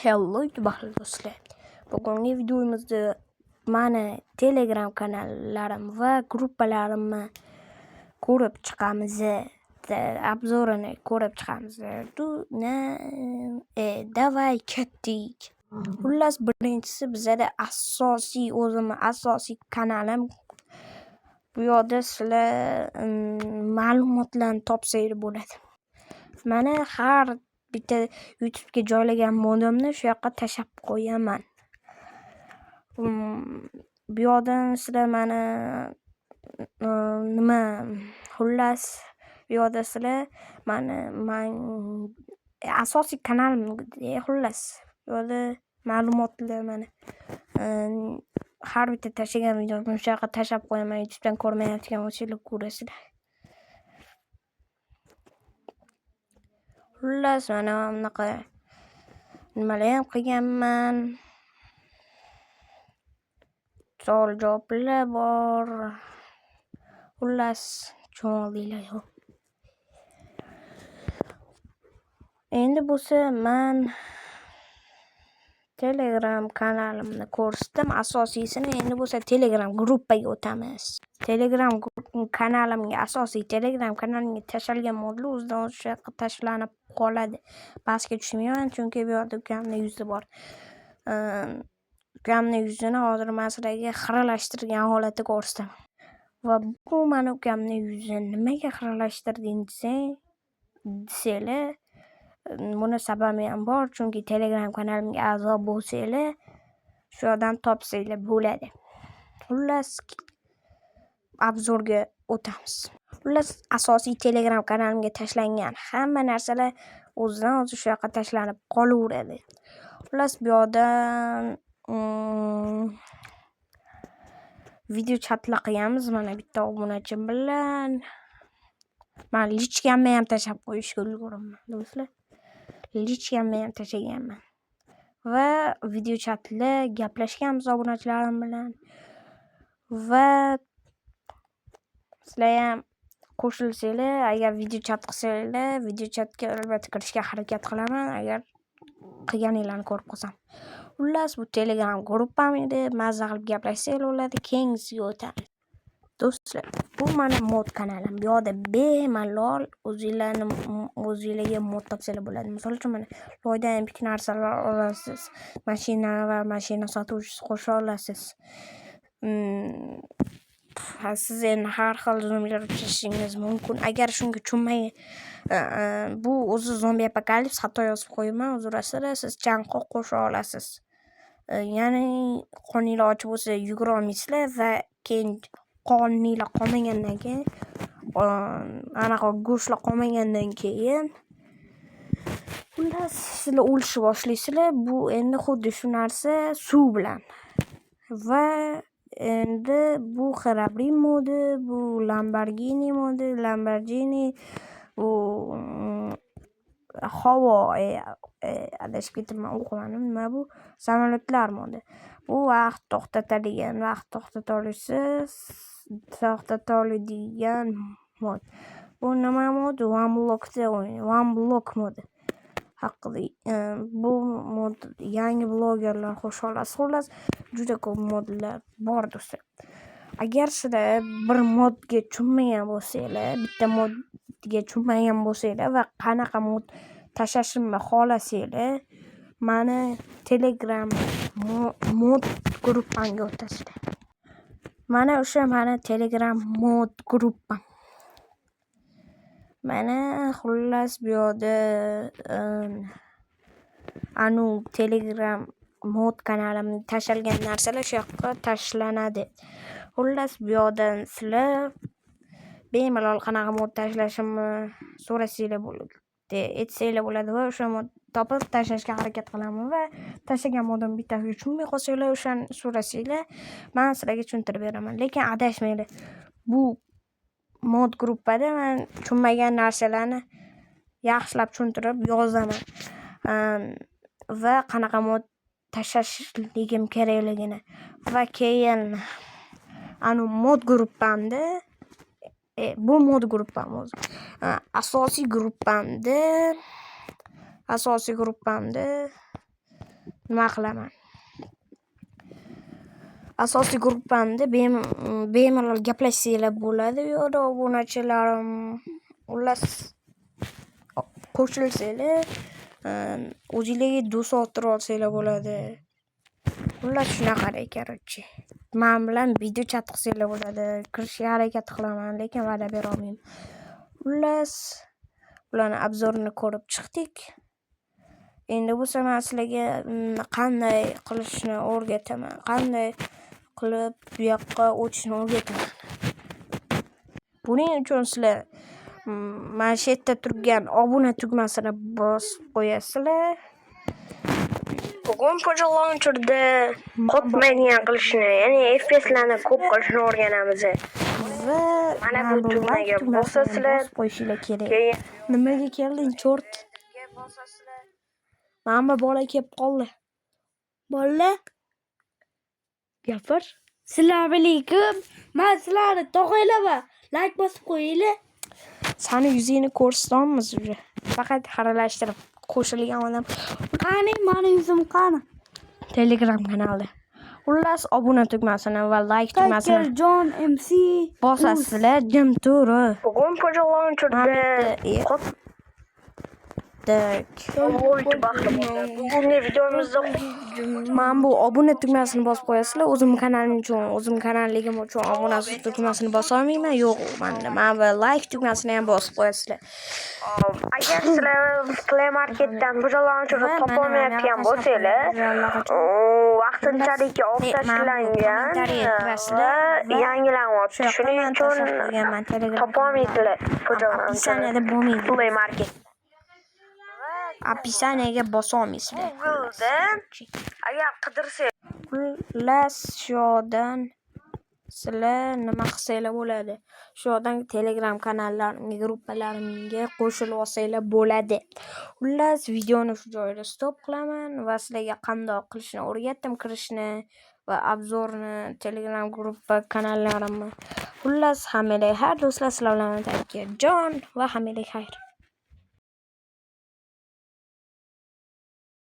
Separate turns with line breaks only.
Hello baxtli do'stlar. Bugungi videomizda mani Telegram kanallarim va gruppalarimni ko'rib chiqamiz. Обзор ini ko'rib chiqamiz. Давай ketdik. Xullas, birinchisi bizada asosiy, o'zimni asosiy kanalim. Bu yoqda sizlar ma'lumotlarni topsanglar bo'ladi. Mana har bitta YouTube'ga joylagan modimni shu yoqqa tashlab qo'yaman. Bu yoqdan sizlar mani nima, xullas, bu yoqda sizlar mani man asosiy kanalim, xullas, bu yoqda ma'lumotlar, mana har bitta tashlagan videomni o'sha yoqqa tashlab qo'yaman. YouTube'dan ko'rmayotgan bo'lsanglar, ko'rasizlar. Xullas, mana bunaqa nimalar ham qilganman. Savol javoblar bor. Xullas, tushunoldilar. Endi bo'lsa man Telegram kanalimni ko'rsatdim, asosiysini. Endi bo'lsa Telegram gruppaga o'tamiz. Telegram kanalimga, asosiy Telegram kanalimga tashlangan modlar o'zidan o'zi shu yoqqa tashlanib qoladi. Pastga tushmayman, chunki bu yoqda ukamni yuzi bor. Ukamni yuzini hozir man sizlarga xiralashtirgan holatda ko'rsataman. Va bu mani ukamni yuzi. Nimaga xiralashtirding desanglar, buni sababi ham bor, chunki Telegram kanalimga a'zo bo'lsanglar, shu yoqdan topsanglar bo'ladi. Xullas, обзор ga o'tamiz. Xullas, asosiy Telegram kanalimga tashlangan hamma narsalar o'zidan o'zi shu yoqqa tashlanib qolaveradi. Xullas, bu yoqdan video chatlar qilganmiz mana bitta obunachim bilan. Man личка mni ham tashlab qo'yishga ulguribman, do'stlar. Личка mni ham tashlaganman. Va video chatlar gaplashganmiz obunachilarim bilan. Va sizlar ham qo'shilsanglar, agar video chat qilsanglar, video chatga albatta kirishga harakat qilaman, agar qilganinglarni ko'rib qolsam. Xullas, bu Telegram gruppam edi. Mazza qilib gaplashsanglar bo'ladi. Keyingisiga o'tamiz. Do'stlar, bu mani mod kanalim. Bu yoqda bemalol o'zinglarni o'zinglarga mod topsanglar bo'ladi. Misol uchun, mana loydan ipik narsalar olasiz. Mashina va mashina sotuvchisi qo'sha olasiz. Siz endi har xil zombilar uchrashingiz mumkin. Agar shunga tushunmay, bu o'zi zombi apokalips, xato yozib qo'yibman, uzr. Siz chanqoq qo'sha olasiz. Ya'ni qoninglar och bo'lsa, yugura olmaysizlar va keyin qoninglar qolmagandan keyin, anaqa go'shtlar qolmagandan keyin, xullas, sizlar o'lishni boshlaysizlar. Bu endi xuddi shu narsa suv bilan. Va endi bu Herobrine modi, bu Lamborghini modi, Lamborghini, bu havo, adashib ketibman, o'qimadim. Nima bu? Samolyotlar modi. Bu vaqt to'xtatadigan, vaqt to'xtata olasiz, to'xtata oladigan mod. Bu nima mod? One Blockda One Block modi haqida. Bu mod yangi blogerlar qo'sha olasiz. Xullas, juda ko'p modlar bor, do'stlar. Agar sizlar bir modga tushunmagan bo'lsanglar, bitta modga tushunmagan bo'lsanglar va qanaqa mod tashlashimni xohlasanglar, mani Telegram mod gruppamga o'tasizlar. Mana o'sha mani Telegram mod gruppam. Mana, xullas, bu yoqda anu Telegram mod kanalimda tashlangan narsalar shu yoqqa tashlanadi. Xullas, bu yoqdan sizlar bemalol qanaqa mod tashlashimni so'rasanglar bo'ladi, aytsanglar bo'ladi va o'sha mod topib tashlashga harakat qilaman. Va tashlagan modim bittasiga tushunmay qolsanglar, o'shani so'rasanglar, man sizlarga tushuntirib beraman. Lekin adashmanglar, bu mod gruppada man tushunmagan narsalarni yaxshilab tushuntirib yozaman va qanaqa mod tashlashligim kerakligini. Va keyin anu mod gruppamda, bu mod gruppam o'zi, asosiy gruppamda Nima qilaman? Asosiy gruppamda bemalol gaplashsanglar bo'ladi u yoqda obunachilarim. Xullas, qo'shilsanglar, o'zinglarga do'st orttirib olsanglar bo'ladi. Xullas, shunaqada, короче. Man bilan video chat qilsanglar bo'ladi. Kirishga harakat qilaman, lekin va'da bera olmayman. Xullas, ularni обзор ini ko'rib chiqdik. Endi bo'lsa man sizlarga qanday qilishni o'rgataman. Qanday qilib bu yoqqa o'tishni o'rgataman. Buning uchun sizlar mana shu yerda turgan obuna tugmasini bosib qo'yasizlar.
Bugun Pojo Launcherda qotmaydigan qilishni, ya'ni FPSlarni ko'p qilishni o'rganamiz.
Va
Mana bu tugmaga
like tugmasini
bosasizlar.
bosib qo'yishinglar kerak.
Keyin
Nimaga kelding, чёрт? Mana bu bola kelib qoldi.
Bola,
Gapir.
Assalomu alaykum. Man sizlarni tog'aylaman. Like bosib qo'yinglar.
Sani yuzingni ko'rsatamiz уже. Faqat xaralashtirib qo'shilgan odam.
Qani, mani yuzim qani?
Telegram kanalda. Xullas, obuna tugmasini va like tugmasini
Jon MC
bosasizlar, jim turib.
Bugun Pojo Launcherda
Mana Так.
Bugungi videomizda
Mana bu obuna tugmasini bosib qo'yasizlar. O'zim kanalim uchun, o'zim kanalligim uchun obuna tugmasini bosa olmayman. Yo'q, mana bu like tugmasini ham bosib qo'yasizlar.
Agar sizlar Play Marketdan Pojo Launcherni
Va mana
topolmayotgan
mana
bo'lsanglar,
allaqachon
vaqtinchalik olib tashlangan
kommentariy
va
kirasizlar va
yangilanyapti.
shu yoqqa
Shuning
man
uchun
tashlab qo'yganman Telegram
topolmaysizlar Pojo
Описание da
Launcherni
bo'lmaydi.
Play Market.
Описание ga bosa olmaysizlar.
Google'dan agar qidirsangiz
Xullas, shu yoqdan sizlar nima qilsanglar bo'ladi. Shu yoqdan Telegram kanallarimga, gruppalarimga qo'shilib olsanglar bo'ladi. Xullas, videoni shu joyda stop qilaman va sizlarga qandoq qilishni o'rgatdim, kirishni va обзор ni, Telegram gruppa kanallarimni. Xullas, hammalarga xayr, do'stlar, sizlar bilan Jon va hammalarga xayr.